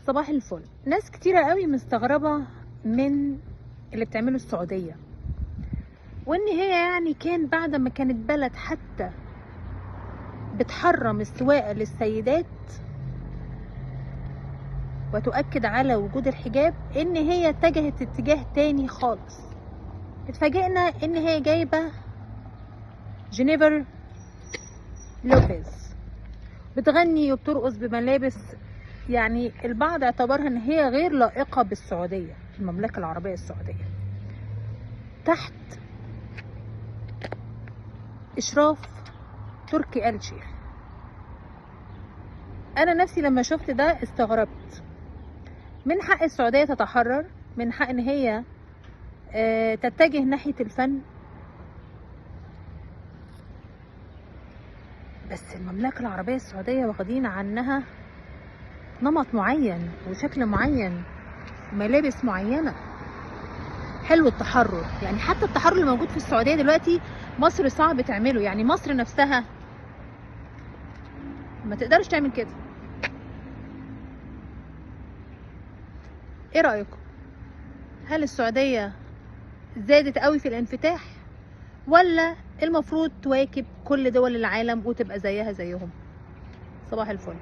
صباح الفل. ناس كتيرة قوي مستغربة من اللي بتعمله السعودية، وان هي يعني كان بعد ما كانت بلد حتى بتحرم السواقة للسيدات وتؤكد على وجود الحجاب، ان هي اتجهت اتجاه تاني خالص. اتفاجئنا ان هي جايبة جينيفر لوبيز بتغني وبترقص بملابس يعني البعض اعتبرها ان هي غير لائقة بالسعودية، المملكة العربية السعودية، تحت اشراف تركي آل شيخ. انا نفسي لما شفت ده استغربت. من حق السعودية تتحرر، من حق ان هي تتجه ناحية الفن، بس المملكة العربية السعودية واخدين عنها نمط معين وشكل معين، ملابس معينة. حلو التحرر، يعني حتى التحرر اللي موجود في السعودية دلوقتي مصر صعب تعمله، يعني مصر نفسها ما تقدرش تعمل كده. ايه رأيكم؟ هل السعودية زادت قوي في الانفتاح، ولا المفروض تواكب كل دول العالم وتبقى زيها زيهم؟ صباح الفل.